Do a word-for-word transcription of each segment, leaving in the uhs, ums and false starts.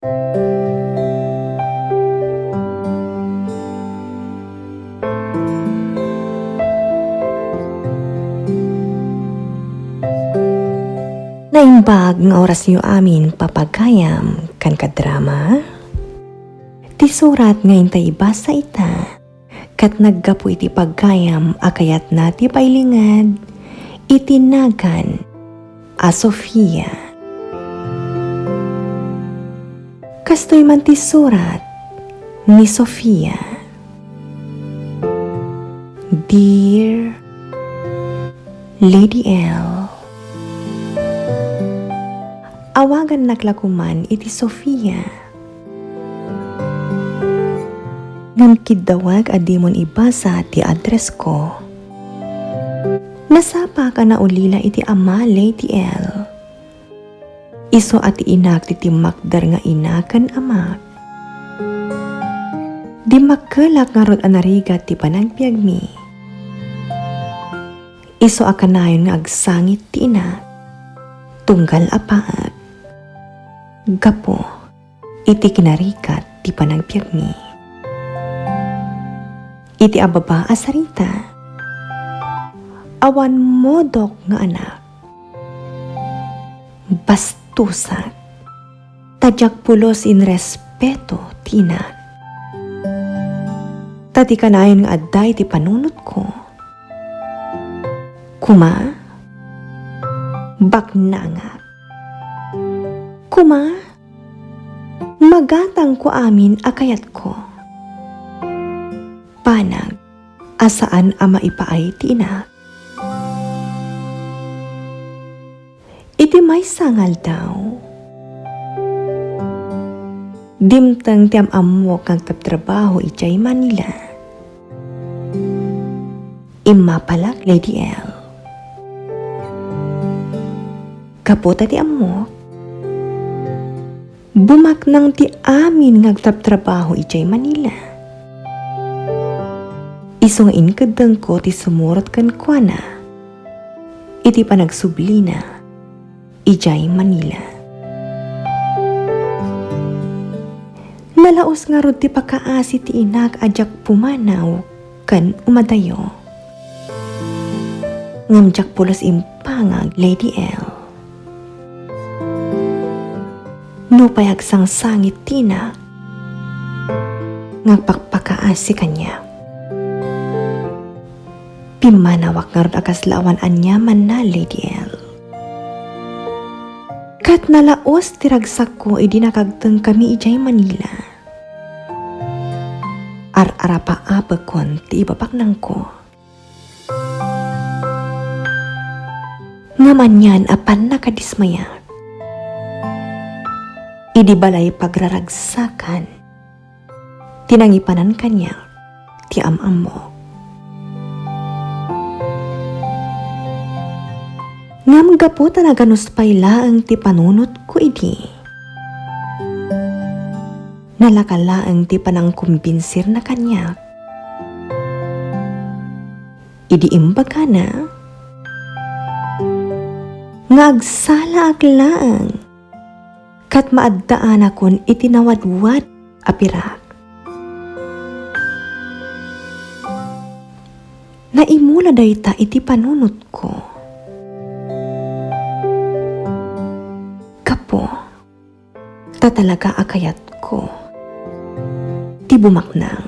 Naimbag nga orasyo amin, papagayam ken kadrama. Ti surat nga intay ibasa ita, ket naggapu iti pagayam a kayatna ti pailinged iti nagan a Sofia. Kastoy man ti surat ni Sofia. Dear Lady L, awagannak la koman iti Sofia. Ngem kiddawek a dimon ibasa ti addressko. Nasapak a naulila iti ama, Lady L. Isu a ti inak ti timmakder nga ina ken amak. Dimmakkelak ngarud a narigat ti panagbiagmi. Isu a kanayon nga agsangit ti inak, tunggal a paek. Gapu iti kinarigat ti panagbiagmi. Iti ababa a sarita, awan modok nga anak. Bastusak. Ta diak pulos inrespeto ti inak. Ta ti kanayon nga adda iti panunotko. Kuma, baknangak. Kuma, magatangko amin a kayatko. Banag a saan a maipaay ti inak. Iti maysa nga aldaw, dimteng ti am-ammok nga agtrabtrabaho idiay Manila. Immapalak, Lady L. Gapu ta ti ammok, bumaknang ti amin nga agtrabtrabaho idiay Manila. Isu nga inkeddengko ti sumurot kenkuana iti panagsublina idiay Manila. Nalaus ngarud ti pakaasi ti inak a diak pumanaw ken umadayo. Ngem diak pulos impangag, Lady L. Nupay agsangsangit ti inak nga agpakpakaasi kaniak. Pimmanawak ngarud a kasla awan aniamanna, Lady L. Ket nalaus ti ragsakko idi nakagtengkami idiay Manila. Ar-arapaapekon ti ibabaknangko. Ngem anian a pannakadismayak. Idi balay pagraragsakan ti nangipanan kaniak ti am-ammok. Ngem gapu ta naganus pay laeng ti panunotko idi, nalaka laeng ti panangkumbinsirna kaniak. Idi imbagana nga agsalaak laeng ket maaddaanakon iti nawadwad a pirak. Naimula dayta iti panunotko. Gapu ta talaga a kayatko ti bumaknang.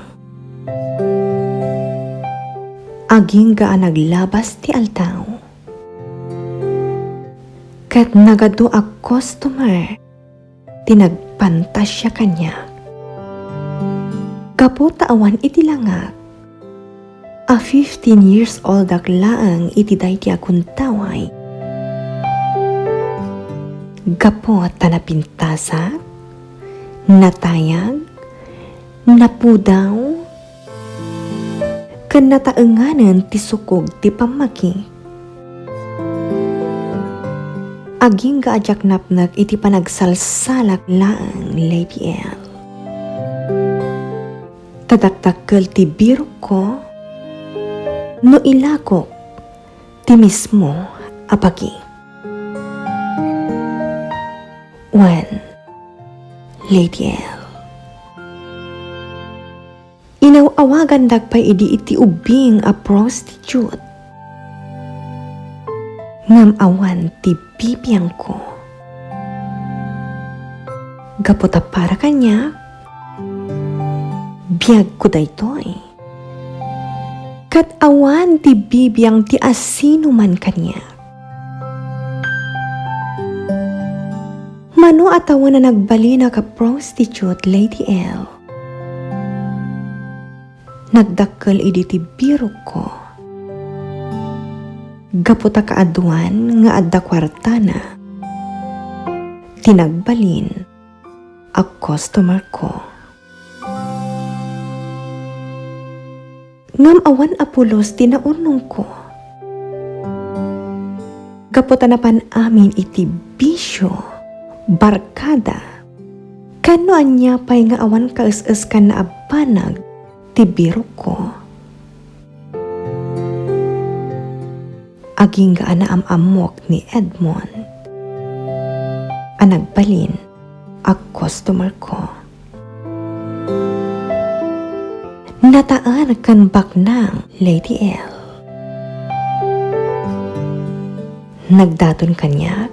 Agingga a naglabas ti aldaw, ket nagadu a customer ti nagpantasia kaniak. Gapu ta awan iti langak, a fifteen years old ak laeng iti daydi a gundaway. Gapu ta napintasak, natayag, napudaw, ken nataenganen ti sukog ti pammaki. Agingga a diak napnek iti panagsalsalak laeng, Lady L. Ta dakdakkel ti birokko no ilakok ti mismo a bagi. Wen, Lady L. Inaw-awagandak pay idi iti ubing a prostitute. Ngem awan ti bibiangko. Gapu ta para kaniak, biagko daytoy. Ket awan ti bibiang ti asinoman kaniak. Mano a tawen a nagbalinak a prostitute, Lady L. Nagdakkel idi ti birokko. Gapu ta kaaduan nga adda kuartana ti nagbalin a customerko. Ngem awan a pulos ti naurnongko. Gapu ta napan amin iti bisio, barkada, ken no ania pay nga awan kaes-eskanna a banag ti birokko. Agingga a naam-ammok ni Edmond a nagbalin a customerko. Nataer ken baknang, Lady L. Nagdaton kaniak.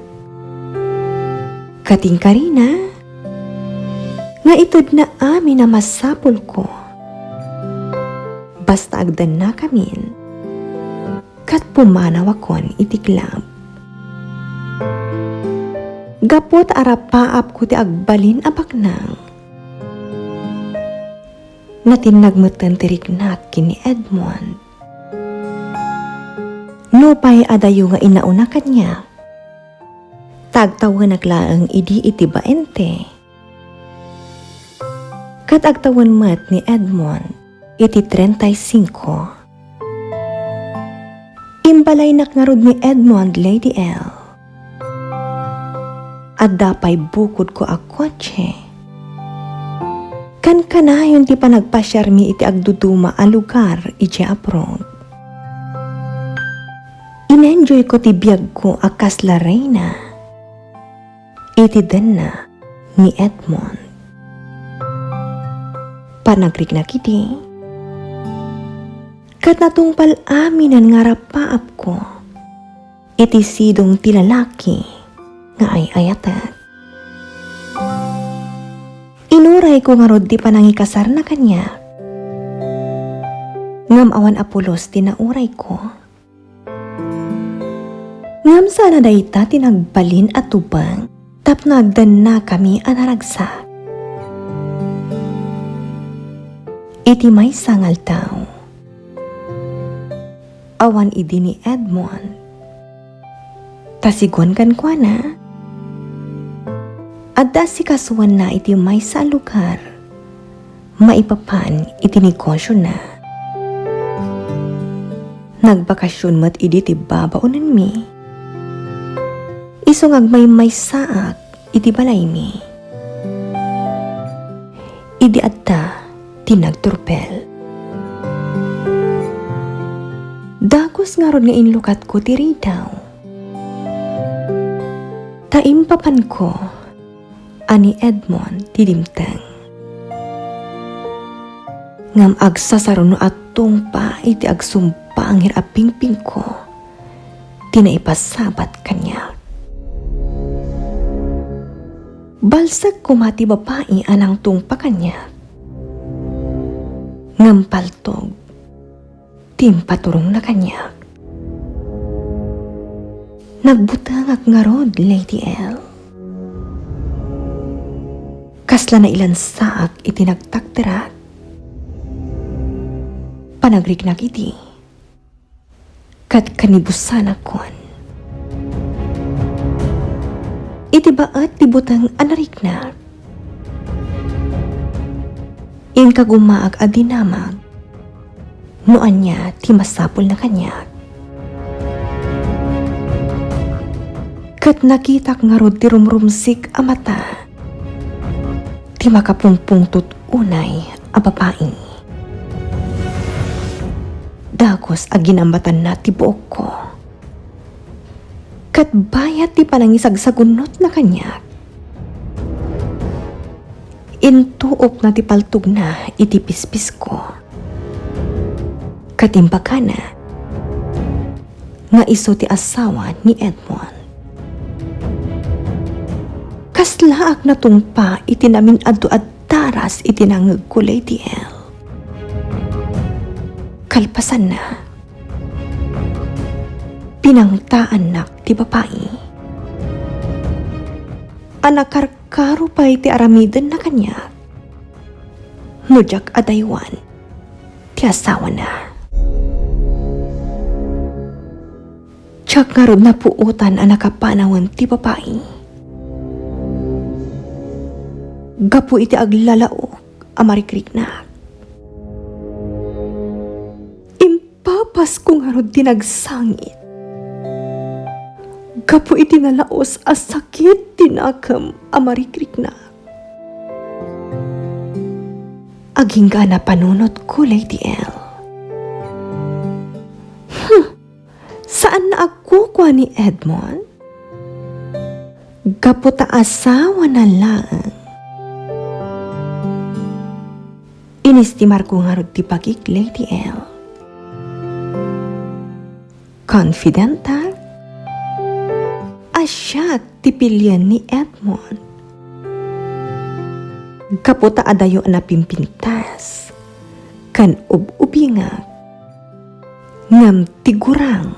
Ket inkarina nga itedna amin a masapulko. Basta agdannakamin ket pumanawakon iti club. Gapu ta arapaapko ti agbalin a baknang, natinnag metten ti riknak ken ni Edmond. Nupay adayo nga inauna kaniak, ta agtawenak laeng idi iti baente. Ket agtawen met ni Edmond iti treinta y cinco. Imbalaynak ngarud ni Edmond, Lady L. Adda pay bukodko a kotse. Kankanayon ti panagpasiarmi iti agduduma a lugar idiay abroad. Inenjoyko ti biagko a kasla reyna iti denna ni Edmond. Panagriknak idi, ket natungpal aminen nga arapaapko iti sidong ti lalaki nga ay-ayatek. Inurayko ngarud ti panangikasarna kaniak. Ngem awan a pulos ti naurayko. Ngem saan a dayta ti nagbalin a tubeng tapno agdannakami a naragsak. Iti maysa nga aldaw, awan idi ni Edmond. Ta sigun kenkuana, adda asikasuanna iti maysa a lugar maipapan iti negosiona. Nagbakasion met idi ti babaonenmi. Isu nga agmaymaysaak iti balaymi. Idi adda ti nagturpel. Dagus ngarud nga inlukatko ti ridaw. Ta impapanko a ni Edmond ti dimteng. Ngem agsasaruno a tungpa iti agsumpangir a pingpingko ti naipasabat kaniak. Balsek koma ti babai a nangtungpa kaniak. Ngem paltog ti impaturongna kaniak. Nagbutengak ngarud, Lady L. Kasla nailansaak iti nagtakderak. Panagriknak idi, ket kanibusanakon. Iti baet ti buteng a nariknak, inkagumaak a dinamag no ania ti masapulna kaniak. Ket nakitak ngarud ti rumrumsik a mata ti makapungpungtot unay a babai. Dagus a ginammatanna ti buokko. Ket bayat ti panangisagsagunnotna kaniak, Intuopna ti paltogna iti pispisko. Ket imbagana nga isu ti asawa ni Edmond. Kaslaak natungpa iti namin-adu a daras iti nangngegko, Lady L. Kalpasanna, pinangtaannak ti babai a nakarkaro pay ti aramidenna kaniak no diak adaywan ti asawana. Diak ngarud napuotan a nakapanawen ti babai gapu iti aglalaok a marikriknak. Impapasko ngarud ti nagsangit gapu iti nalaus a sakit ti nakem a marikriknak. Agingga a napanunotko, Lady L. Hmm, saanna a kukua ni Edmond? Gapu ta asawana laeng. Inistimarko ngarud ti bagik, Lady L. Konfidentak a siak ti pilien ni Edmond. Gapu ta adayo a napimpintas ken ub-ubingak, ngem ti gurang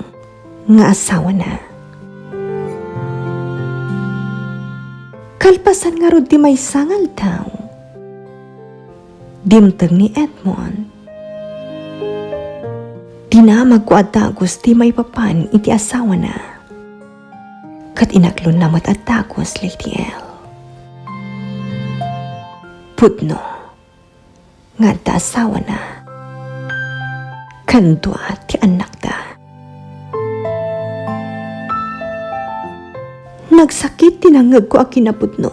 nga asawana. Kalpasan ngarud ti maysa nga aldaw, dimteng ni Edmond. Dinamagko a dagus ti maipapan iti asawana. Ket inaklonna met a dagus, Lady L. Pudno nga adda asawana ken dua ti annakda. Nagsakit ti nangngegko a kinapudno,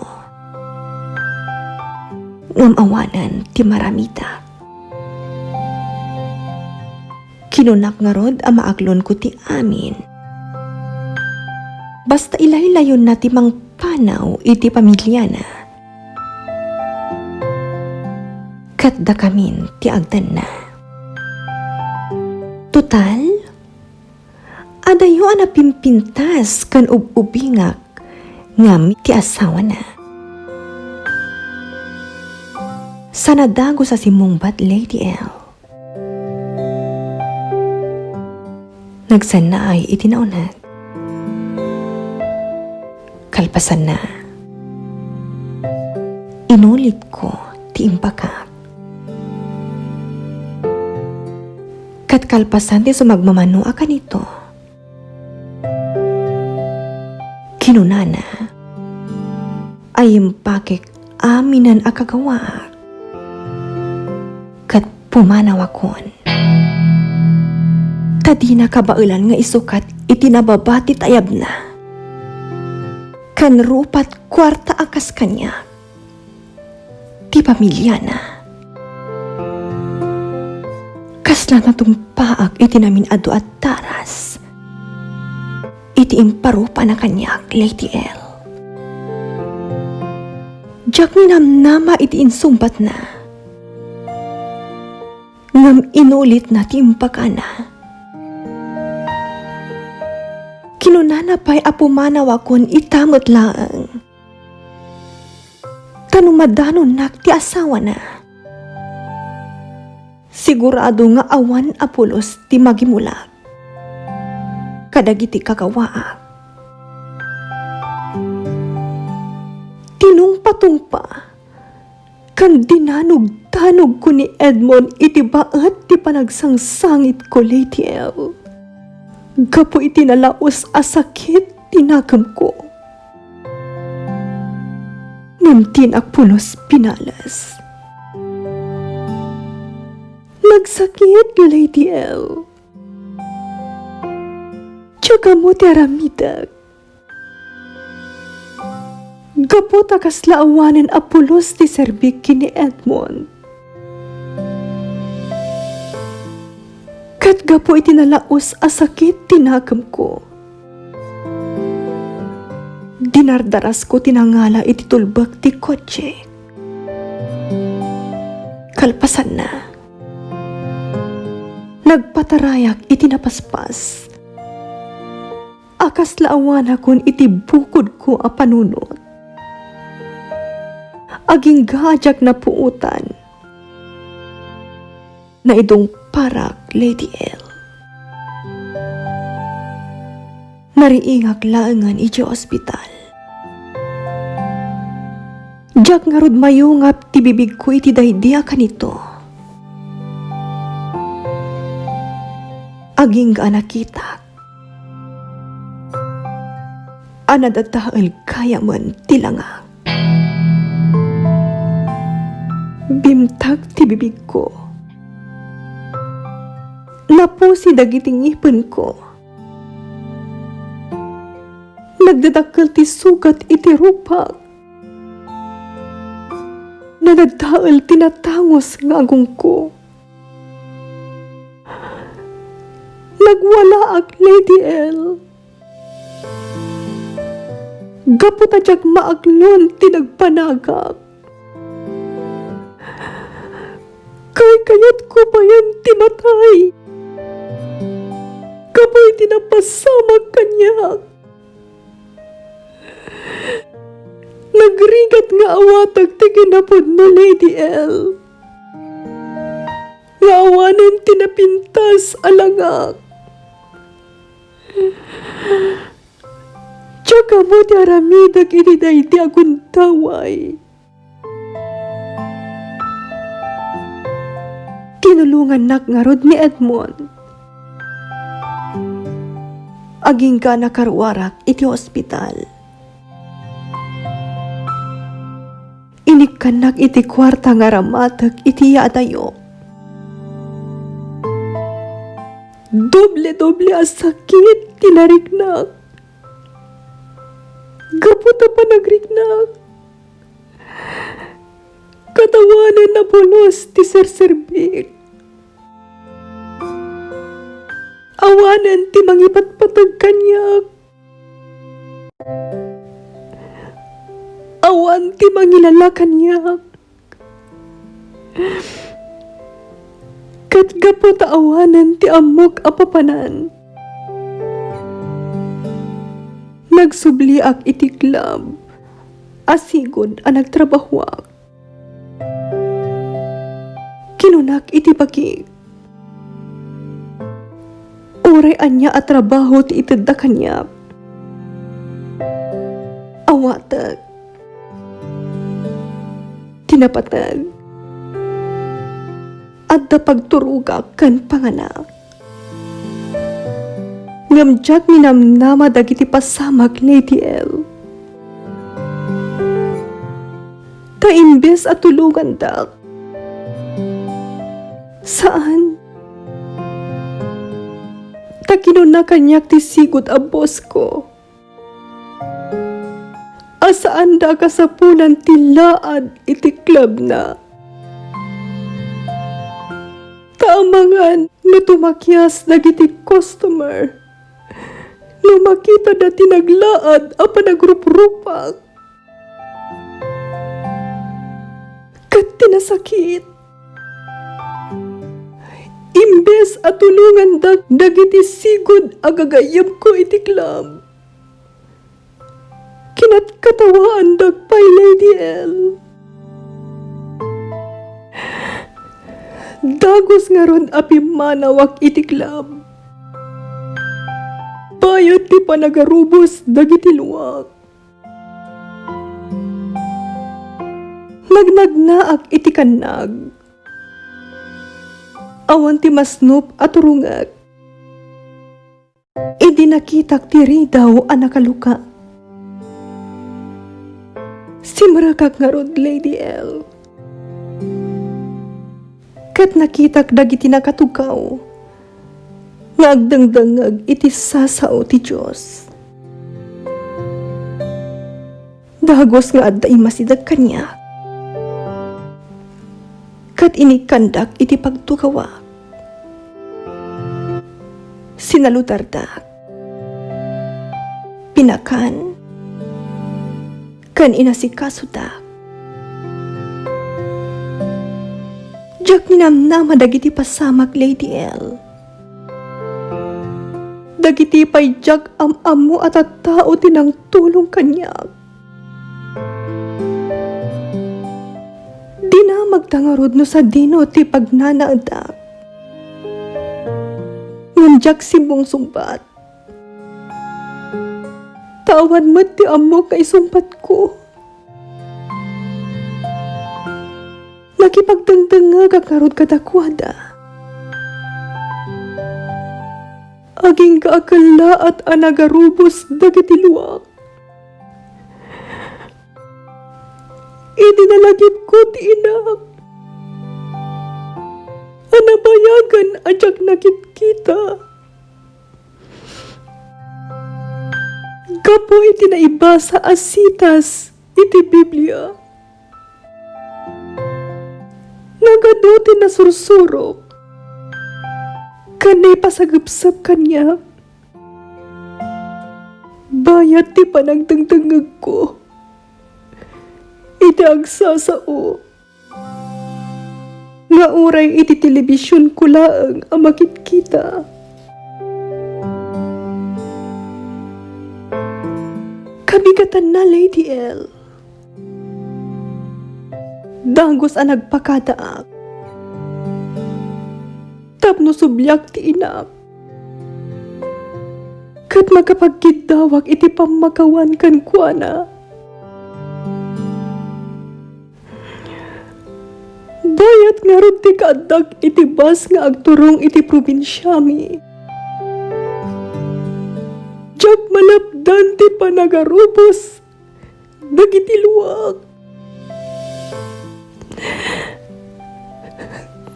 ngem awanen ti maramidak. Kinunak ngarud a maaklonko ti amin. Basta ilaylayonna ti mangpanaw iti pamiliana. Ket dakamin ti agdanna. Total, adayo a napimpintas ken ub-ubingak ngem ti asawana. Saan a dagus a simmungbat, Lady L. Nagsannaay iti nauneg. Kalpasanna, inulitko ti imbagak. Ket kalpasan ti sumagmamano a kanito, kinunana, "Ay, impakek aminen a kagawaak, ket pumanawakon. Ta dina kabaelan nga isukat iti nababa ti tayabna, ken rupat kuarta a kas kaniak ti pamiliana. Kasla natungpaak iti namin-adu a daras iti imparupana kaniak, Lady L. Diak ninamnama iti insungbatna, ngem inulitna ti imbagana. Kinunana pay a pumanawakon ita met laeng. Ta no madanonnak ti asawana, sigurado nga awan a pulos ti magimulak kadagiti kagawaak. Tinungpatungpa ken dinanugdanogko ni Edmond iti baet ti panagsangsangitko, Lady L, gapu iti nalaus a sakit ti nakemko. Ngem dinak pulos pinales. Nagsakit, Lady L. Diak ammo ti aramidek. Gapu ta kasla awanen a pulos ti serbik ken ni Edmond. Ket gapu iti nalaus a sakit ti nakemko, dinardarasko ti nangala iti tulbek ti kotse. Kalpasanna, nagpatarayak iti napaspas a kasla awanakon iti bukodko a panunot. Agingga a diak napuotan. Naidungparak, Lady L. Nariingak laengen idiay ospital. Diak ngarud mayungap ti bibigko iti daydi a kanito. Agingga a nakitak a nadadael gayamen ti langak. Bimtak ti bibigko. Napusi dagiti ngipenko. Nagdadakkel ti sugat iti rupak. Nadadael ti natangos nga agongko. Nagwalaak, Lady L. Gapu ta diak maaklon ti nagpanagak. Kaykayatko payen ti matay. Gapu iti napasamak kaniak. Nagrigat nga awatek ti kinapudno, Lady L. Nga awanen ti napintas a langak. Diak ammo ti aramidek iti daydi a gundaway. Kinulongannak ngarud ni Edmond. Agingga a nakaruarak iti ospital. Inikkannak iti kuarta nga aramatek iti yaatayok. Doble-doble a sakit ti nariknak. Gapu ta panagriknak, ket awanen a pulos ti serserbik. Awanen ti mangipatpateg kaniak. Awan ti mangilala kaniak. Ket gapu ta awanen ti ammok a papanan, nagsubliak iti club a sigud a nagtrabahoak. Kinunak iti bagik, uray ania a trabaho ti itedda kaniak, awatek. Ti napateg, adda pagturogak ken panganak. Ngem diak minamnama dagiti pasamak, Lady L. Ta imbes a tulongandak, saan. Ta kinuna kaniak ti sigud a bossko a saanda a kasapulan ti laad iti clubna. Ta amangan no tumakias dagiti customer no makitada ti naglaad a panagruprupak. Ket ti nasakit, imbes a tulongandak dagiti sigud a gagayyemko iti club, kinatkatawaandak pay, Lady L. Dagus ngarud a pimmanawak iti club. Bayat ti panagarubos dagiti luak. Nagnagnaak iti kannag. Awan ti masnop a turongek. Idi nakitak ti ridaw a nakaluka, simrekak ngarud, Lady L. Ket nakitak dagiti nakatugaw nga agdengdengngeg iti sasao ti Dios. Dagus nga adda immasideg kaniak, ket inikkandak iti pagtugawak. Sinaludardak, pinakan, ken inasikasodak. Diak ninamnama dagiti pasamak, Lady L. Dagiti pay diak am-ammo a tattao ti nangtulong kaniak. Dinamagda ngarud no sadino ti pagnanaedak. Ngem diak simmungsungbat. Ta awan met ti ammok nga isungbatko. Nakipagdengdengngegak ngarud kadakuada. Agingga a kellaat a nagarubos dagiti luak. Idi nalagipko ti inak a nabayagan a diak nakitkita. Gapu iti naibasa a sitas iti Biblia, nagadu ti nasursurok ken naipasagepsep kaniak. Bayat ti panagdengdengngegko iti agsasao nga uray iti telebisionko laeng a makitkita. Kabigatanna, Lady L. Dagus a nagpakadaak tapno subliak ti inak ket makapagkiddawak iti pammakawan kenkuana. Bayat ngarud ti kaaddak iti bus nga agturong iti probinsiami. Diak malapdan ti panagarubos dagiti luak.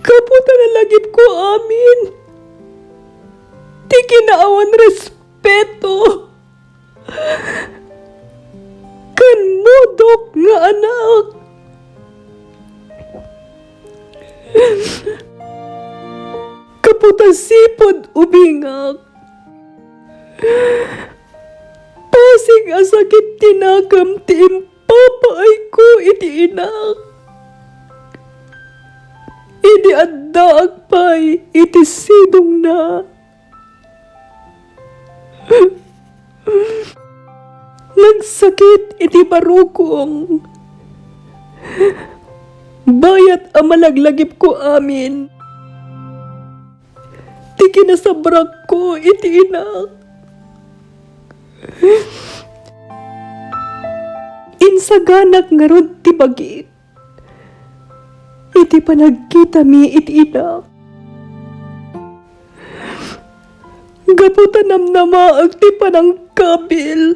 Gapu ta nalagipko amin ti kinaawan respeto ken modok nga anak. Gapu ta sipud ubingak, pasig a sakit ti nakem ti impapaayko iti inak. Idi addaak pay iti sidongna, nagsakit iti barukong. Bayat a malaglagipko amin ti kinasabrakko iti inak. Insaganak ngarud ti bagik iti panagkitami iti inak. Gapu ta namnamaek ti panangkabil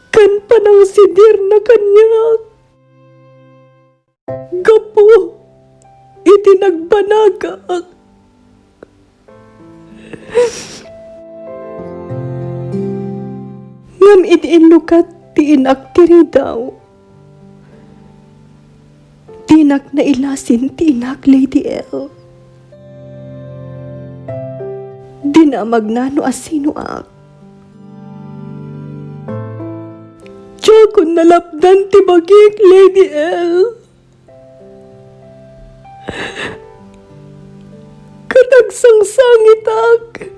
ken panangsidirna kaniak. Gapu iti nagbanagak. Ngem idi inlukat ti inak ti ridaw, dinak nailasin ti inak, Lady L. Dinamagna no asinoak. Diakon nalapdan ti bagik, Lady L. Ket agsangsangitak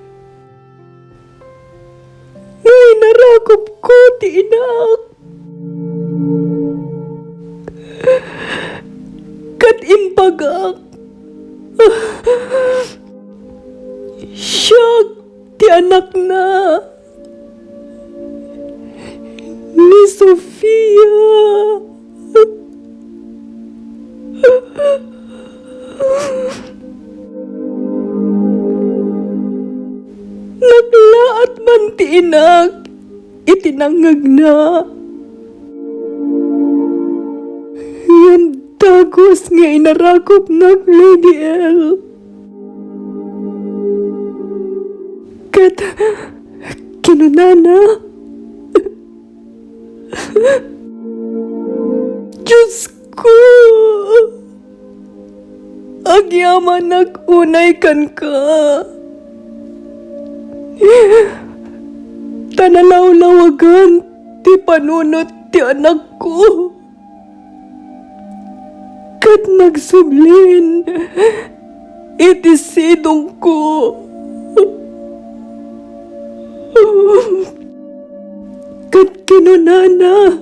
nga inarakupko ti inak. Ket imbagak, siak ti anakna. Ni Sofia. Naglaat man ti inak iti nangngegna. Ngem dagus nga inarakupnak, Lady L. Ket kinunana, Diosko, agyamanak unay kenka, ta nalawlawagan ti panunot ti anakko. ket nagsublin iti sidongko. Ket kinunana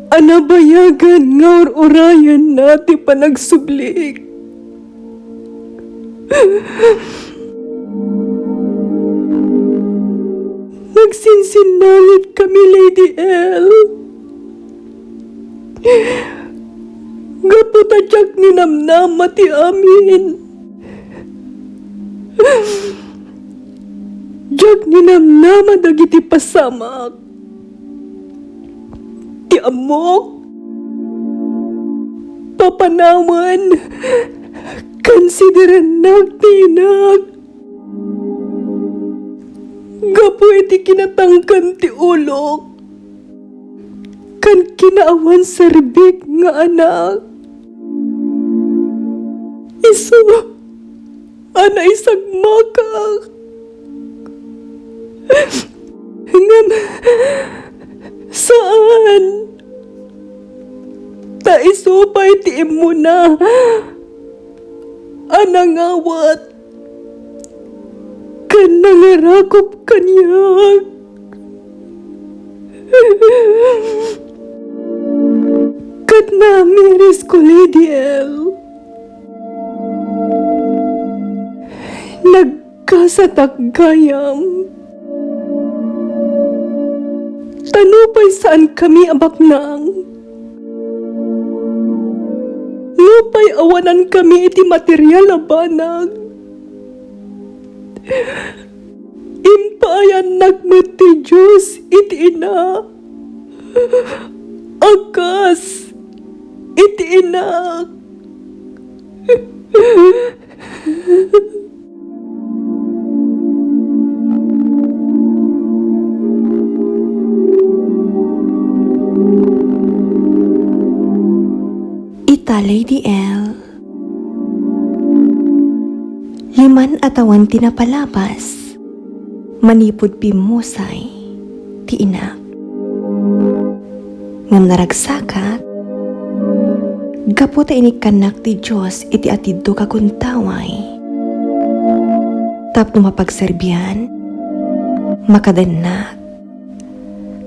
a nabayagan nga ur-urayenna ti panagsublik. Nagsinsinnalit kami, Lady L. Gapu ta diak ninamnama ti amin. Diak ninamnama dagiti pasamak. Ti ammok, papanawen, konsiderannak ti inak. Gapu iti kinatangken ti ulok ken kinaawan serbik nga anak. Isu a naisagmakak. Ngem saan. Ta isu pay ti immuna a nangawat ken nangarakup kaniak. Ket naamirisko, Lady L. Nagkasatak gayam. Ta nupay saankami a baknang, nupay awanankami iti material a banag, impaayannak met ti Dios iti ina a kas iti inak. Ita, Lady L, liman a tawen ti napalabas manipud pimmusay ti inak. Ngem naragsakak gapu ta inikkannak ti Dios iti atidok a kuntaway tapno mapagserbian, makadennak,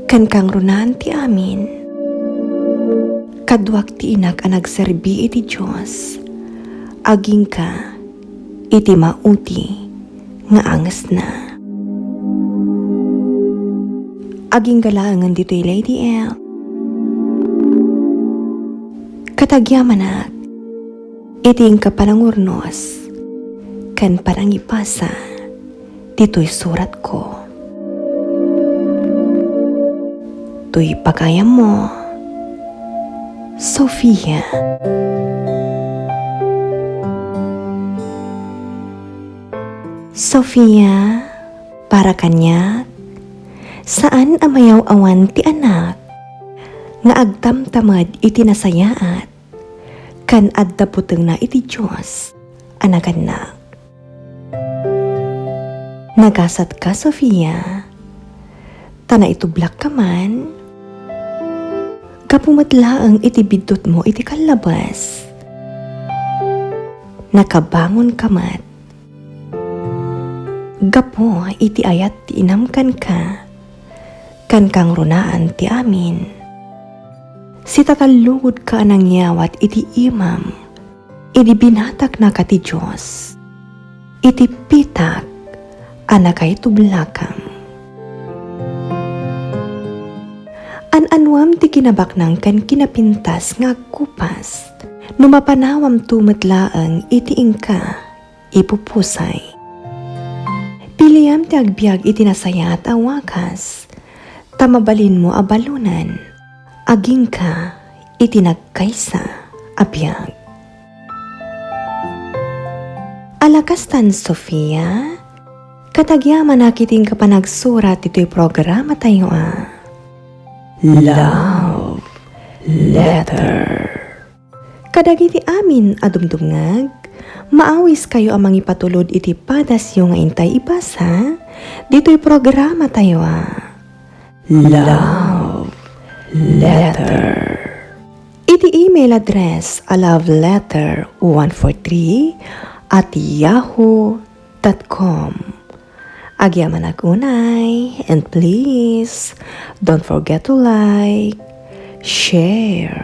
ken kangrunaan ti amin. Kaduak ti inak a nagserbi iti Dios agingga iti mauti nga angesna. Agingga laengen ditoy, Lady L. Ket agyamanak iti inka panangurnos ken panangibasa ditoy suratko. Toy pagayammo, Sofia. Sofia, para kaniak, saan a mayaw-awan ti anak nga agtamtamed iti nasayaat ken adda butengna iti Dios a nagannak. Nagasatka, Sofia, ta naitublakka man gapu met laeng iti biddutmo iti kallabas. Nakabangonka met gapu iti ayat ti inam kenka ken kangrunaan ti amin. Sitatallugodka a nangyawat iti imam idi binataknaka ti Dios iti pitak a nakaitublakam. An-anuam ti kinabaknang ken kinapintas nga agkupas no mapanawamto met laeng iti inka ipupusay. Piliam ti agbiag iti nasayaat a wagas, ta mabalinmo a balonen agingga iti nagkaysa a biag. Ala kastan, Sofia, ket agyamanak iti inka panagsurat ditoy programatayo a Love Letter. Kadagiti amin a dumdumngeg, maawiskayo a mangipatulod iti padasyo nga intay ibasa ditoy programatayo a Love Letter. Iti Email address, a love letter one four three at yahoo dot com. Agyamanak unay, and please, don't forget to like, share,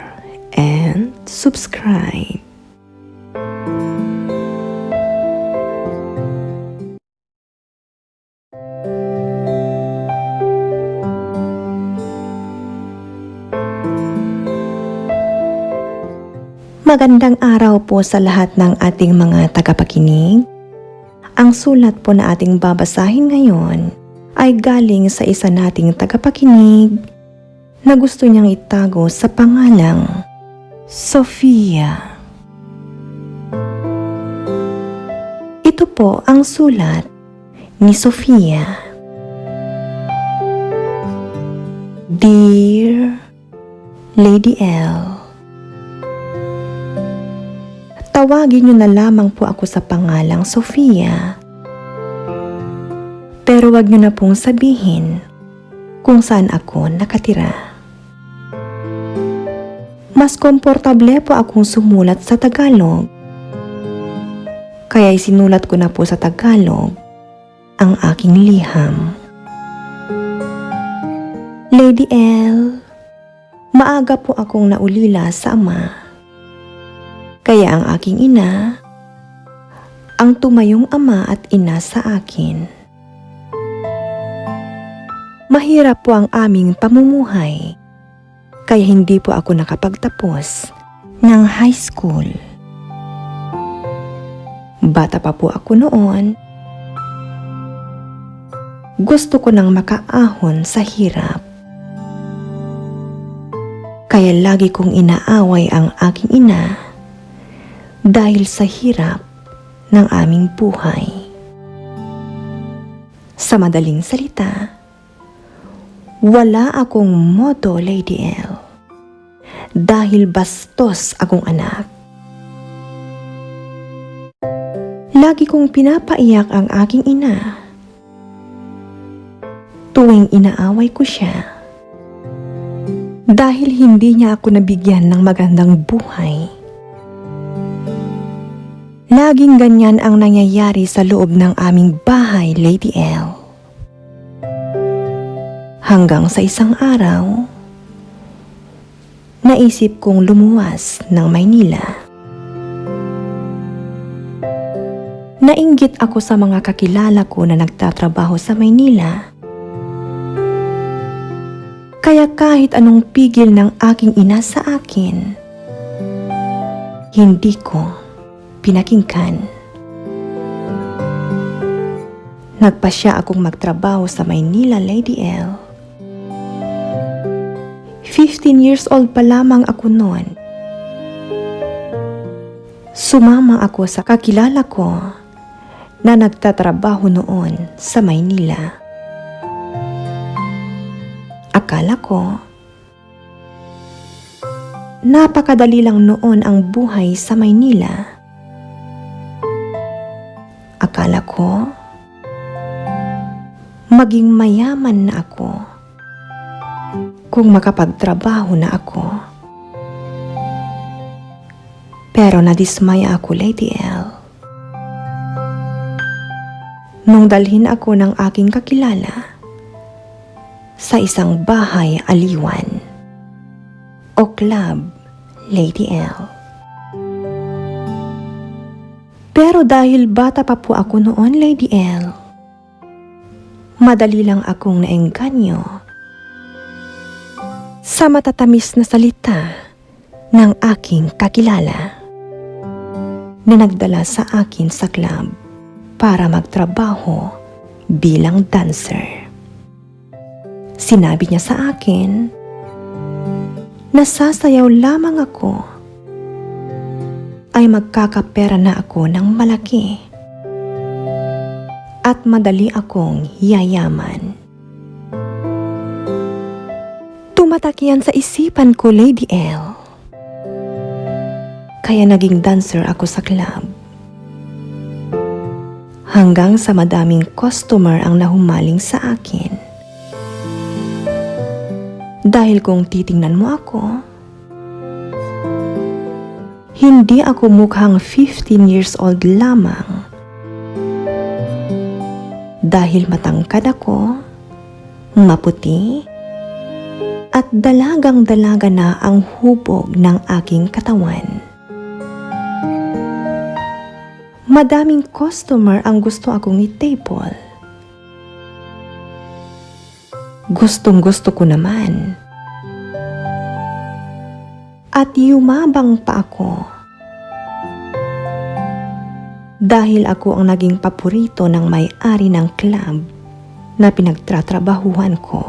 and subscribe. Magandang araw po sa lahat ng ating mga tagapakinig. Ang sulat po na ating babasahin ngayon ay galing sa isa nating tagapakinig na gusto niyang itago sa pangalang Sofia. Ito po ang sulat ni Sofia. Dear Lady L, tawagin niyo na lamang po ako sa pangalang Sofia. Pero wag niyo na pong sabihin kung saan ako nakatira. Mas komportable po akong sumulat sa Tagalog. Kaya isinulat ko na po sa Tagalog ang aking liham. Lady L, maaga po akong naulila sa ama. Kaya ang aking ina, ang tumayong ama at ina sa akin. Mahirap po ang aming pamumuhay, kaya hindi po ako nakapagtapos ng high school. Bata pa po ako noon, gusto ko nang makaahon sa hirap. Kaya lagi kong inaaway ang aking ina dahil sa hirap ng aming buhay. Sa madaling salita, wala akong modo, Lady L, dahil bastos akong anak. Lagi kong pinapaiyak ang aking ina tuwing inaaway ko siya dahil hindi niya ako nabigyan ng magandang buhay. Laging ganyan ang nangyayari sa loob ng aming bahay, Lady L. Hanggang sa isang araw, naisip kong lumuwas ng Maynila. Nainggit ako sa mga kakilala ko na nagtatrabaho sa Maynila. Kaya kahit anong pigil ng aking ina sa akin, hindi ko pinakinggan. Nagpasya akong magtrabaho sa Maynila, Lady L. Fifteen years old pa lamang ako noon. Sumama ako sa kakilala ko na nagtatrabaho noon sa Maynila. Akala ko, napakadali lang noon ang buhay sa Maynila. Akala ko, maging mayaman na ako kung makapagtrabaho na ako. Pero nadismaya ako, Lady L, nung dalhin ako ng aking kakilala sa isang bahay aliwan o club, Lady L. Pero dahil bata pa po ako noon, Lady L, madali lang akong naengganyo sa matatamis na salita ng aking kakilala na nagdala sa akin sa club para magtrabaho bilang dancer. Sinabi niya sa akin na sasayaw lamang ako ay magkakapera na ako ng malaki at madali akong yayaman. Tumatak yan sa isipan ko, Lady L. Kaya naging dancer ako sa club. Hanggang sa madaming customer ang nahumaling sa akin. Dahil kung titingnan mo ako, Hindi ako mukhang fifteen years old lamang. Dahil matangkad ako, maputi, at dalagang-dalaga na ang hubog ng aking katawan. Madaming customer ang gusto akong i-table. Gustong-gusto ko naman. At yumabang pa ako. Dahil ako ang naging paborito ng may-ari ng club na pinagtratrabahuhan ko.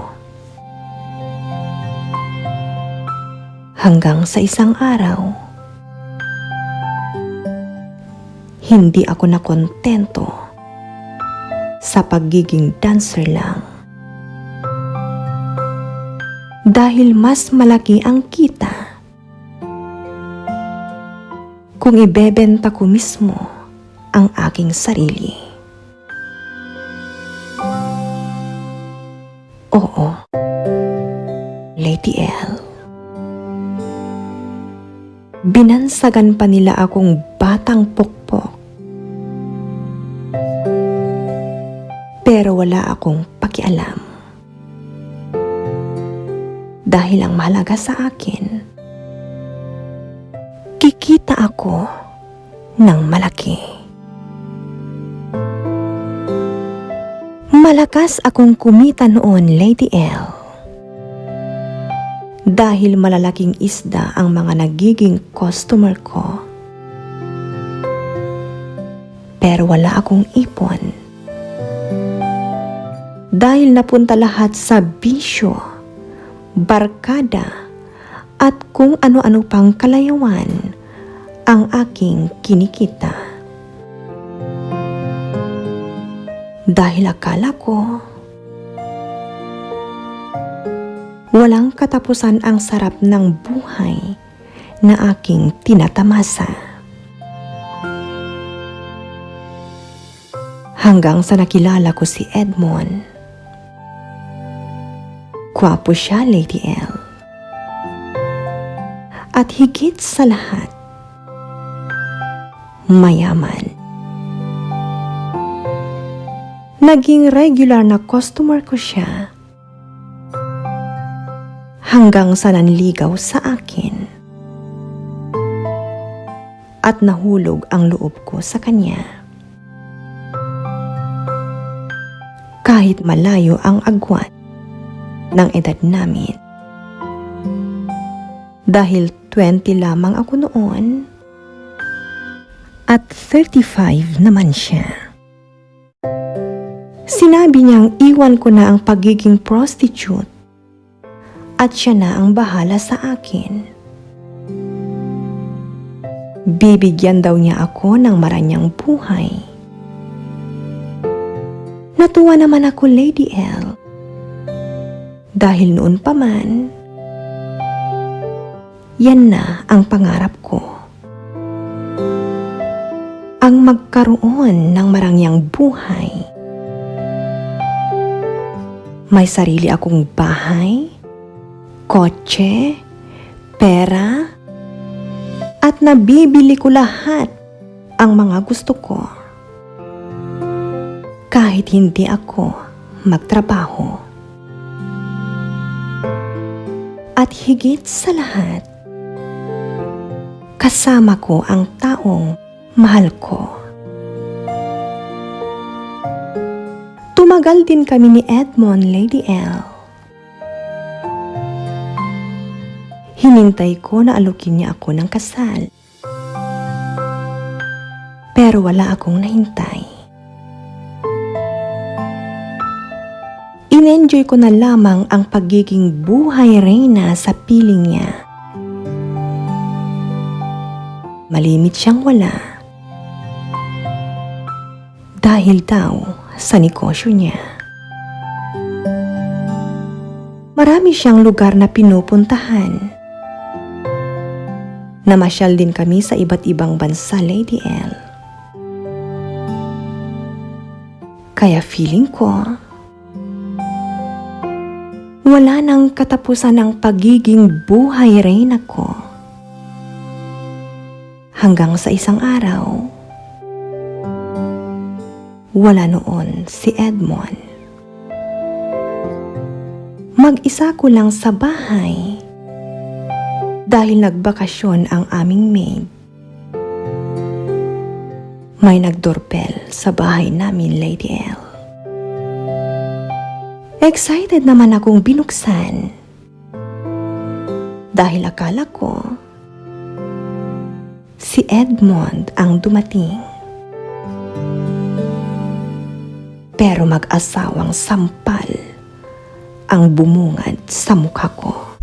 Hanggang sa isang araw, hindi ako nakontento sa pagiging dancer lang. Dahil mas malaki ang kita kung ibebenta ko mismo ang aking sarili. Oo, Lady L. Binansagan pa nila akong batang pokpok. Pero wala akong pakialam. Dahil ang mahalaga sa akin, kikita ako ng malaki. Malakas akong kumita noon, Lady L. Dahil malalaking isda ang mga nagiging customer ko. Pero wala akong ipon. Dahil napunta lahat sa bisyo, barkada, at kung ano-ano pang kalayawan ang aking kinikita. Dahil akala ko, walang katapusan ang sarap ng buhay na aking tinatamasa. Hanggang sa nakilala ko si Edmond. Gwapo siya, Lady L. At higit sa lahat, mayaman. Naging regular na customer ko siya hanggang sa nanligaw sa akin at nahulog ang loob ko sa kanya. Kahit malayo ang agwat ng edad namin. Dahil twenty lamang ako noon at thirty-five naman siya. Sinabi niyang iwan ko na ang pagiging prostitute at siya na ang bahala sa akin. Bibigyan daw niya ako ng maranyang buhay. Natuwa naman ako, Lady L. Dahil noon pa man, yan na ang pangarap ko. Ang magkaroon ng marangyang buhay. May sarili akong bahay, kotse, pera, at nabibili ko lahat ang mga gusto ko. Kahit hindi ako magtrabaho. At higit sa lahat, kasama ko ang taong mahal ko. Tumagal din kami ni Edmond, Lady L. Hinintay ko na alukin niya ako ng kasal. Pero wala akong nahintay. Inenjoy ko na lamang ang pagiging buhay reyna sa piling niya. Malimit siyang wala dahil daw sa negosyo niya. Marami siyang lugar na pinupuntahan. Namasyal din kami sa iba't ibang bansa, Lady L. Kaya feeling ko, wala nang katapusan ang pagiging buhay reyna ko. Hanggang sa isang araw, wala noon si Edmond. Mag-isa ko lang sa bahay dahil nagbakasyon ang aming maid. May nagdoorbell sa bahay namin, Lady L. Excited naman akong binuksan dahil akala ko si Edmond ang dumating. Pero mag-asawang sampal ang bumungad sa mukha ko.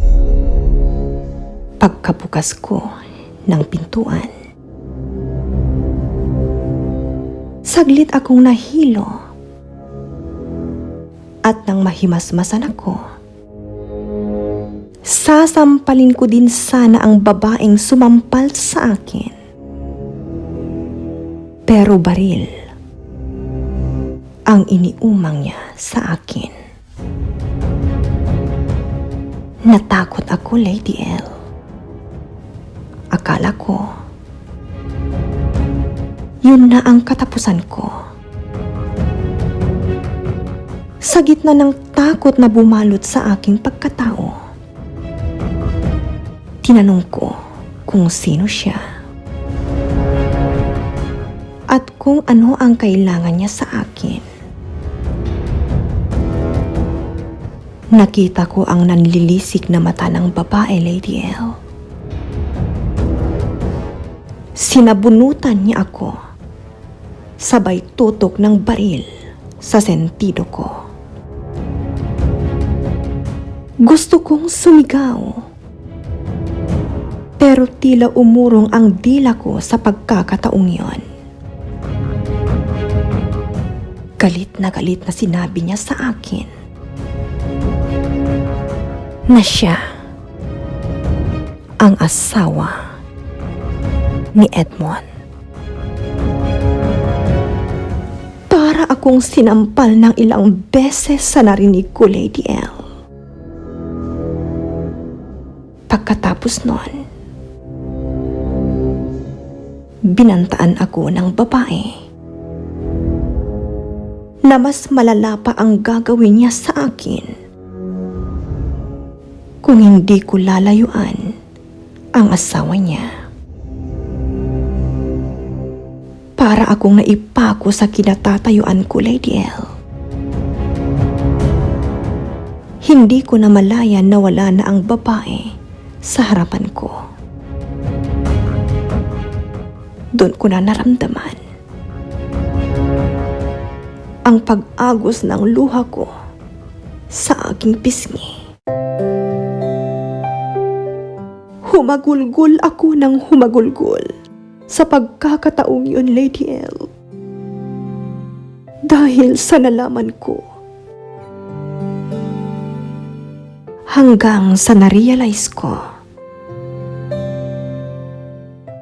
Pagkabukas ko ng pintuan, saglit akong nahilo at nang mahimasmasan ako, sasampalin ko din sana ang babaeng sumampal sa akin. Pero baril ang iniumang niya sa akin. Natakot ako, Lady L. Akala ko, yun na ang katapusan ko. Sa gitna ng takot na bumalot sa aking pagkatao, tinanong ko kung sino siya at kung ano ang kailangan niya sa akin. Nakita ko ang nanlilisik na mata ng babae, Lady L. Sinabunutan niya ako, sabay tutok ng baril sa sentido ko. Gusto kong sumigaw, pero tila umurong ang dila ko sa pagkakataong yon. Galit na galit na sinabi niya sa akin na siya ang asawa ni Edmond. Para akong sinampal ng ilang beses sa narinig ko, Lady L. Pagkatapos nun, binantaan ako ng babae na mas malala pa ang gagawin niya sa akin kung hindi ko lalayuan ang asawa niya. Para akong naipako sa kinatatayuan ko, Lady L. Hindi ko namalayan na wala na ang babae sa harapan ko. Doon ko na naramdaman ang pag-agos ng luha ko sa aking pisngi. Humagulgol ako ng humagulgol sa pagkakataong yun, Lady L. Dahil sa nalaman ko, hanggang sa na-realize ko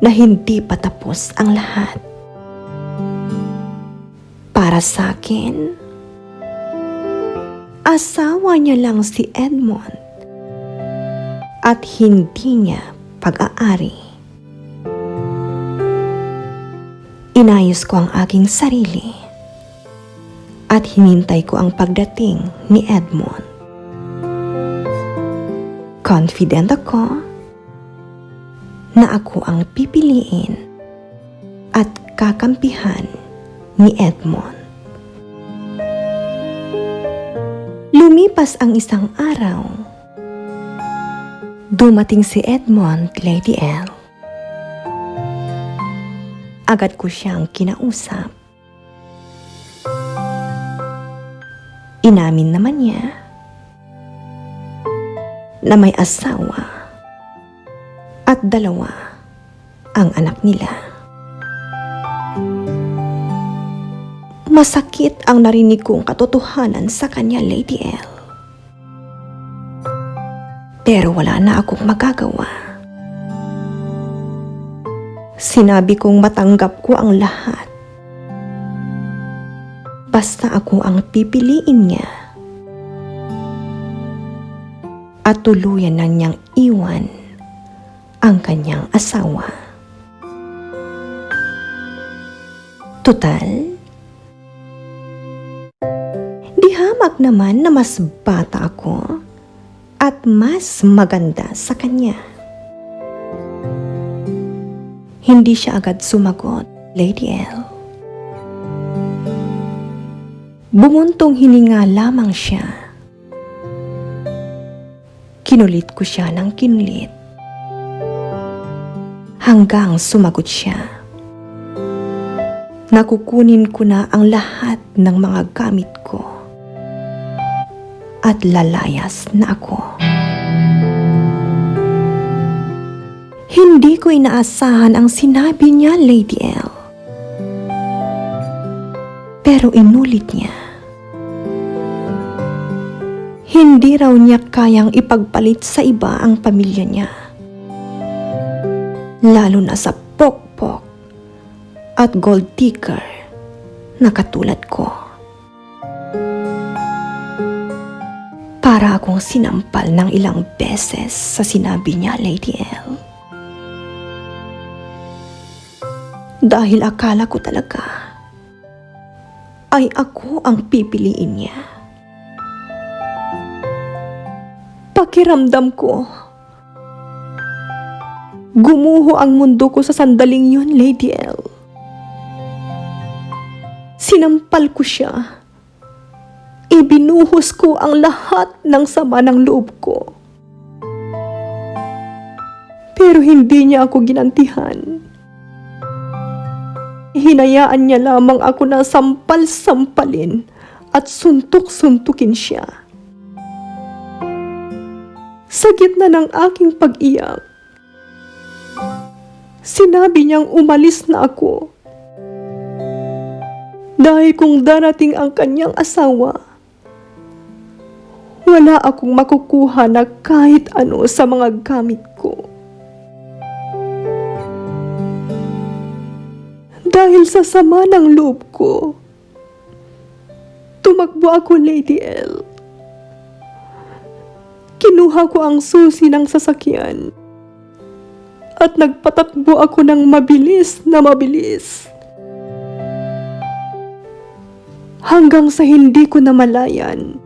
na hindi pa tapos ang lahat. Para sa akin, asawa niya lang si Edmond at hindi niya pag-aari. Inayos ko ang aking sarili at hinintay ko ang pagdating ni Edmond. Confident ako na ako ang pipiliin at kakampihan ni Edmond. Lumipas ang isang araw. Dumating si Edmond, Lady L. Agad ko siyang kinausap. Inamin naman niya na may asawa at dalawa ang anak nila. Masakit ang narinig kong katotohanan sa kanya, Lady L. Pero wala na akong magagawa. Sinabi kong matanggap ko ang lahat. Basta ako ang pipiliin niya. At tuluyan na niyang iwan ang kanyang asawa. Total, di hamak naman na mas bata ako at mas maganda sa kanya. Hindi siya agad sumagot, Lady L. Bumuntong hininga lamang siya. Kinulit ko siya ng kinulit. Hanggang sumagot siya. Nakukunin ko na ang lahat ng mga gamit ko. At lalayas na ako. Hindi ko inaasahan ang sinabi niya, Lady L. Pero inulit niya. Hindi raw niya kayang ipagpalit sa iba ang pamilya niya. Lalo na sa pokpok at gold digger na katulad ko. Para akong sinampal ng ilang beses sa sinabi niya, Lady L. Dahil akala ko talaga ay ako ang pipiliin niya. Pakiramdam ko, gumuho ang mundo ko sa sandaling yun, Lady L. Sinampal ko siya. Ibinuhos ko ang lahat ng sama ng loob ko. Pero hindi niya ako ginantihan. Hinayaan niya lamang ako na sampal-sampalin at suntok-suntukin siya. Sa gitna ng aking pag-iyak, sinabi niyang umalis na ako. Dahil kung darating ang kanyang asawa, wala akong makukuha na kahit ano sa mga gamit ko. Dahil sa sama ng loob ko, tumakbo ako, Lady L. Kinuha ko ang susi ng sasakyan at nagpatakbo ako ng mabilis na mabilis. Hanggang sa hindi ko namalayan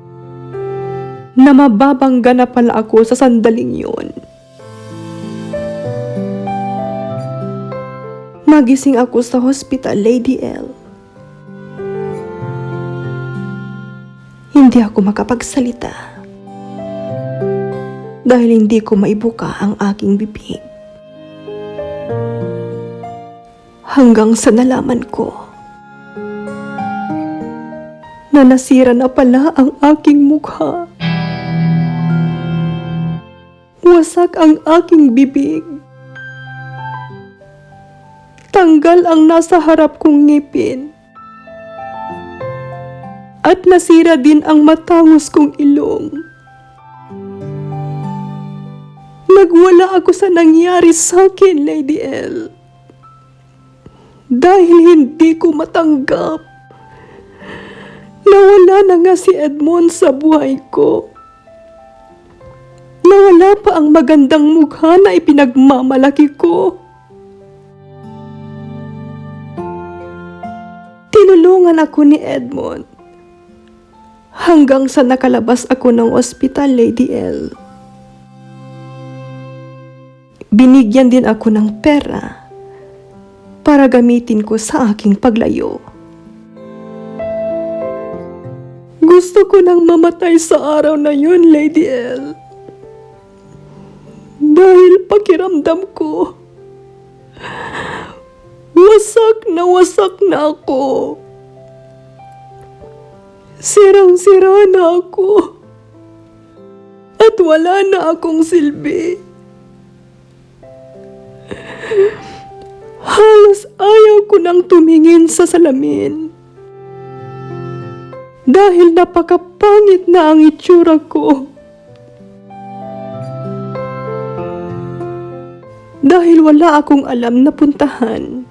na mababangga na pala ako sa sandaling yun. Nagising ako sa hospital, Lady L. Hindi ako makapagsalita dahil hindi ko maibuka ang aking bibig. Hanggang sa nalaman ko na nasira na pala ang aking mukha. Wasak ang aking bibig. Tanggal ang nasa harap kong ngipin. At nasira din ang matangos kong ilong. Nagwala ako sa nangyari sa akin, Lady L. Dahil hindi ko matanggap. Nawala na nga si Edmond sa buhay ko. Nawala pa ang magandang mukha na ipinagmamalaki ko. Tinulungan ako ni Edmond hanggang sa nakalabas ako ng ospital, Lady L. Binigyan din ako ng pera para gamitin ko sa aking paglayo. Gusto ko nang mamatay sa araw na yun, Lady L. Dahil pakiramdam ko, wasak na wasak na ako. Sirang-sira na ako. At wala na akong silbi. Halos ayaw ko nang tumingin sa salamin. Dahil napakapangit na ang itsura ko. Dahil wala akong alam na puntahan.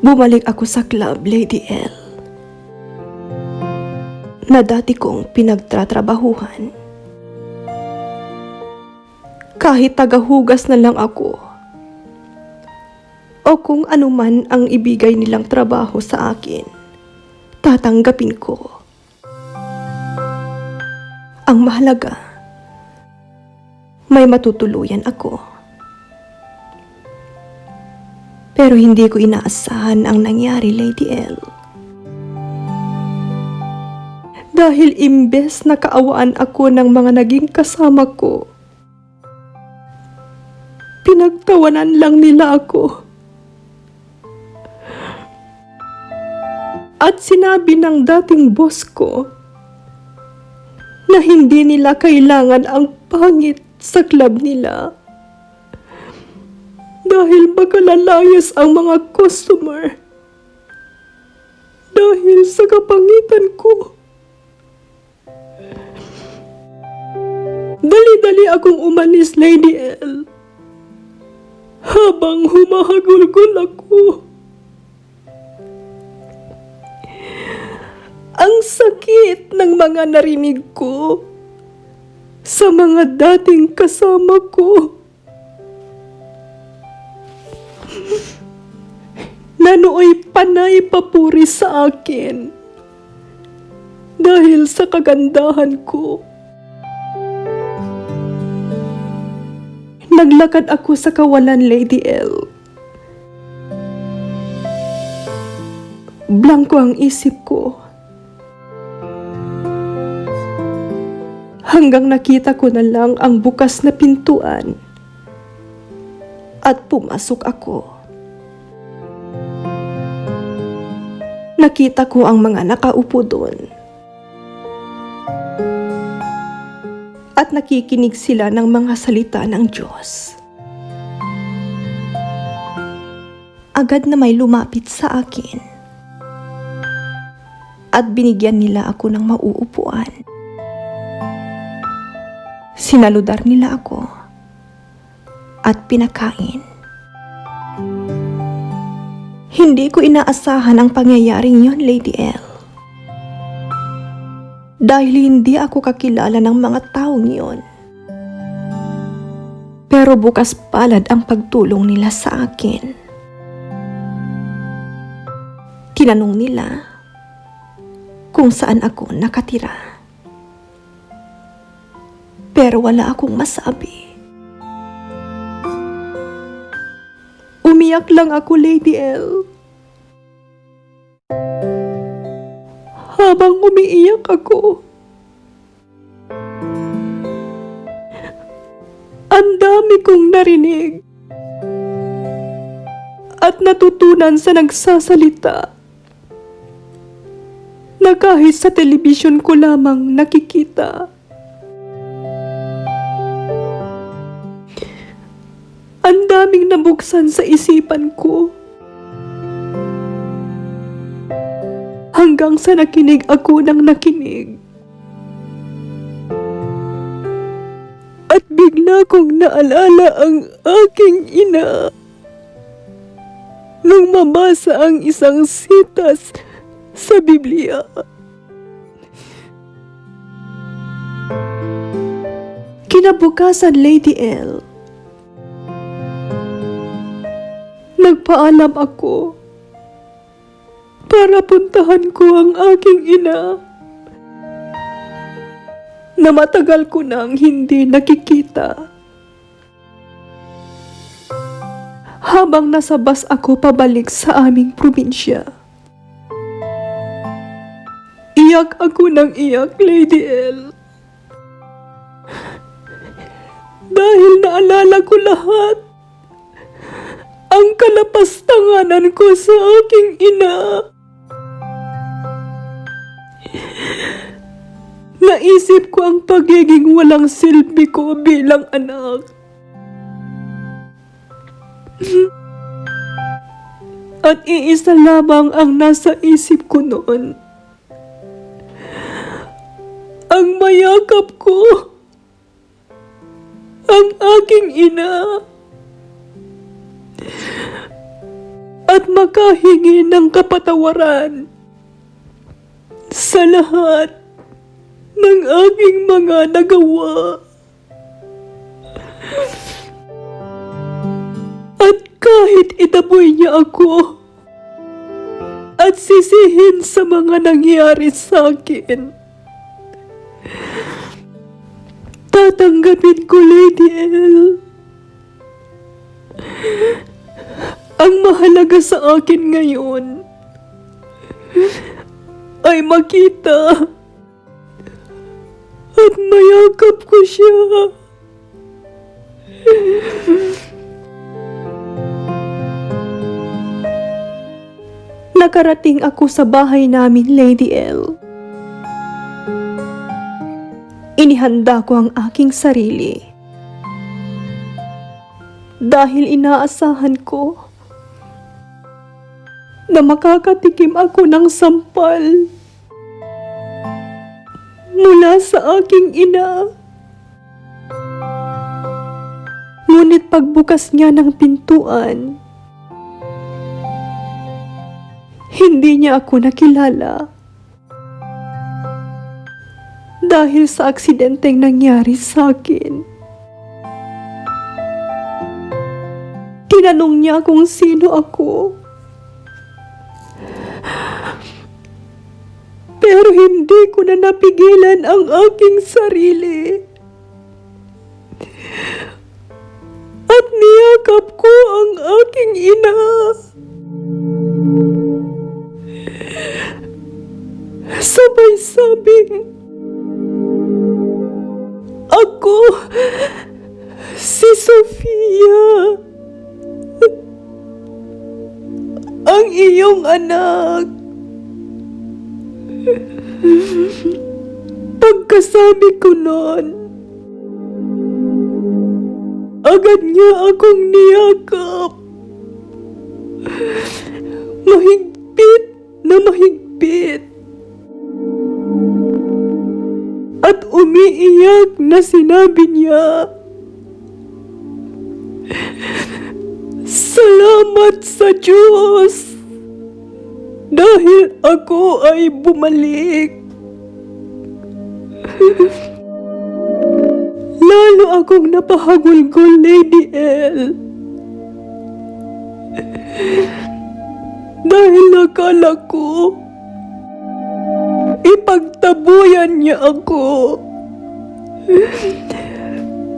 Bumalik ako sa club, Lady L, na dati kong pinagtatrabahuhan. Kahit tagahugas na lang ako, o kung anuman ang ibigay nilang trabaho sa akin, tatanggapin ko. Ang mahalaga, may matutuluyan ako. Pero hindi ko inaasahan ang nangyari, Lady L. Dahil imbes na kaawaan ako ng mga naging kasama ko, pinagtawanan lang nila ako. At sinabi ng dating boss ko na hindi nila kailangan ang pangit sa club nila dahil makalalayas ang mga customer dahil sa kapangitan ko. Dali-dali akong umalis, Lady L. Habang humahagulgol ako. Ang sakit ng mga narinig ko sa mga dating kasama ko. Nanooy panay papuri sa akin dahil sa kagandahan ko. Naglakad ako sa kawalan, Lady L. Blanko ang isip ko. Hanggang nakita ko na lang ang bukas na pintuan at pumasok ako. Nakita ko ang mga nakaupo doon. At nakikinig sila ng mga salita ng Diyos. Agad na may lumapit sa akin. At binigyan nila ako ng mauupuan. Sinaludar nila ako at pinakain. Hindi ko inaasahan ang pangyayaring yon, Lady L. Dahil hindi ako kakilala ng mga taong yon. Pero bukas palad ang pagtulong nila sa akin. Tinanong nila kung saan ako nakatira. Pero wala akong masabi. Umiyak lang ako, Lady L. Habang umiiyak ako, ang dami kong narinig at natutunan sa nagsasalita na kahit sa telebisyon ko lamang nakikita. Ang daming nabuksan sa isipan ko. Hanggang sa nakinig ako ng nakinig. At bigla kong naalala ang aking ina nung mabasa ang isang sitas sa Biblia. Kinabukasan, Lady L, nagpaalam ako para puntahan ko ang aking ina na matagal ko nang hindi nakikita. Habang nasa bus ako pabalik sa aming probinsya, iyak ako ng iyak, Lady L. Dahil naalala ko lahat ang kalapastanganan ko sa aking ina. Naisip ko ang pagiging walang silbi ko bilang anak. At iisa lamang ang nasa isip ko noon. Ang mayakap ko ang aking ina at makahingi ng kapatawaran sa lahat ng aking mga nagawa. At kahit Itaboy niya ako at sisihin sa mga nangyari sa akin. Tatanggapin ko, Lady L. Ang mahalaga sa akin ngayon ay makita at mayakap ko siya. Nakarating ako sa bahay namin, Lady L. Inihanda ko ang aking sarili. Dahil inaasahan ko na makakatikim ako ng sampal mula sa aking ina. Ngunit pagbukas niya ng pintuan, hindi niya ako nakilala. Dahil sa aksidenteng nangyari sa akin, tinanong niya kung sino ako. Pero hindi ko na napigilan ang aking sarili. At niyakap ko ang aking ina. Sabay sabing, "Ako si Sofia, ang iyong anak." Pagkasabi ko nun, agad niya akong niyakap. Mahigpit na mahigpit. At umiiyak na sinabi niya, "Salamat sa Diyos dahil ako ay bumalik." Lalo akong napahagulgol, Lady L. Dahil akala ko, ipagtabuyan niya ako.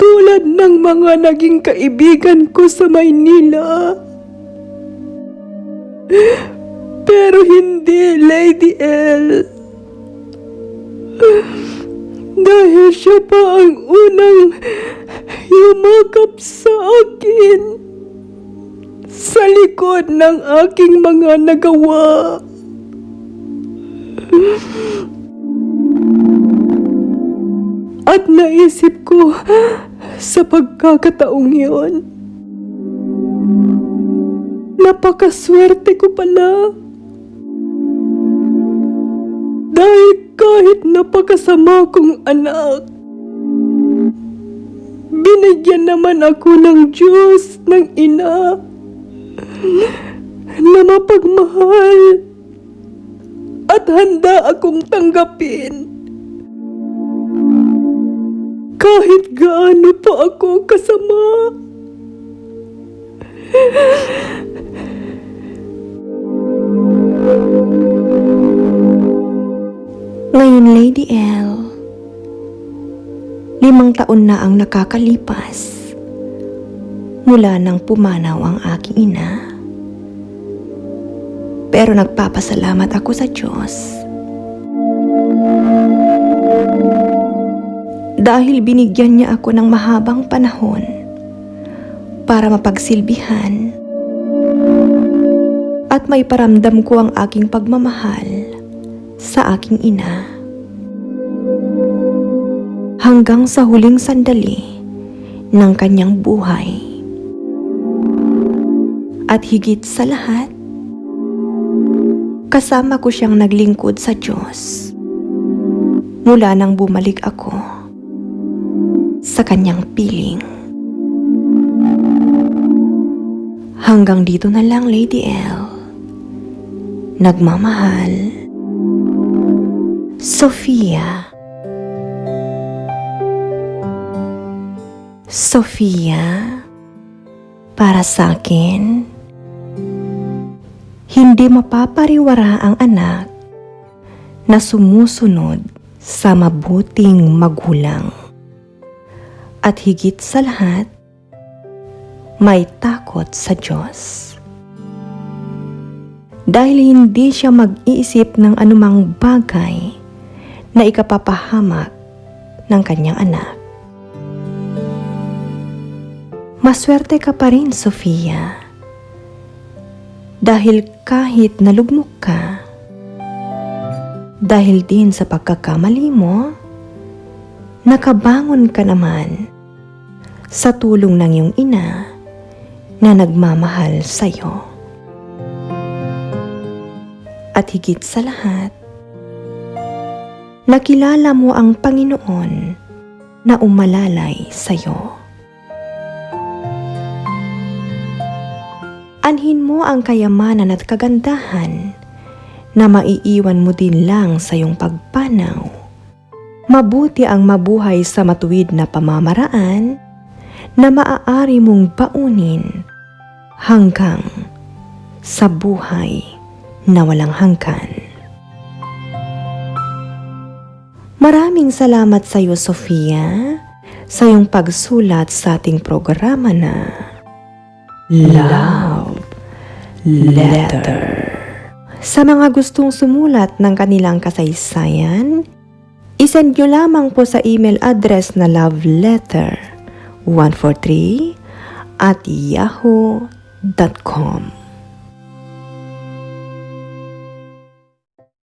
Tulad ng mga naging kaibigan ko sa Maynila. Pero hindi, Lady L. Dahil siya pa ang unang yumakap sa akin sa likod ng aking mga nagawa. At naisip ko sa pagkakataong iyon, napakaswerte ko pala. Dahil kahit napakasama kong anak, binigyan naman ako ng Diyos ng ina na mapagmahal at handa akong tanggapin kahit gaano pa ako kasama. Ngayon, Lady L, limang taon na ang nakakalipas mula nang pumanaw ang aking ina. Pero nagpapasalamat ako sa Diyos dahil binigyan niya ako ng mahabang panahon para mapagsilbihan at maiparamdam ko ang aking pagmamahal sa aking ina hanggang sa huling sandali ng kanyang buhay. At higit sa lahat, kasama ko siyang naglingkod sa Diyos mula nang bumalik ako sa kanyang piling. Hanggang dito na lang, Lady L. Nagmamahal, Sofia. Sofia, para sa akin, Hindi mapapariwara ang anak na sumusunod sa mabuting magulang. At higit sa lahat, may takot sa Diyos. Dahil hindi siya mag-iisip ng anumang bagay na ikapapahamak ng kanyang anak. Maswerte ka pa rin, Sofia. Dahil kahit nalugmok ka, dahil din sa pagkakamali mo, nakabangon ka naman sa tulong ng iyong ina na nagmamahal sa iyo. At higit sa lahat, nakilala mo ang Panginoon na umalalay sa iyo. Anhin mo ang kayamanan at kagandahan na maiiwan mo din lang sa iyong pagpanaw. Mabuti ang mabuhay sa matuwid na pamamaraan na maaari mong baunin hanggang sa buhay na walang hanggan. Maraming salamat sa iyo, Sofia, sa iyong pagsulat sa ating programa na Love Letter. Sa mga gustong sumulat ng kanilang kasaysayan, isend nyo lamang po sa email address na love letter one four three at yahoo dot com.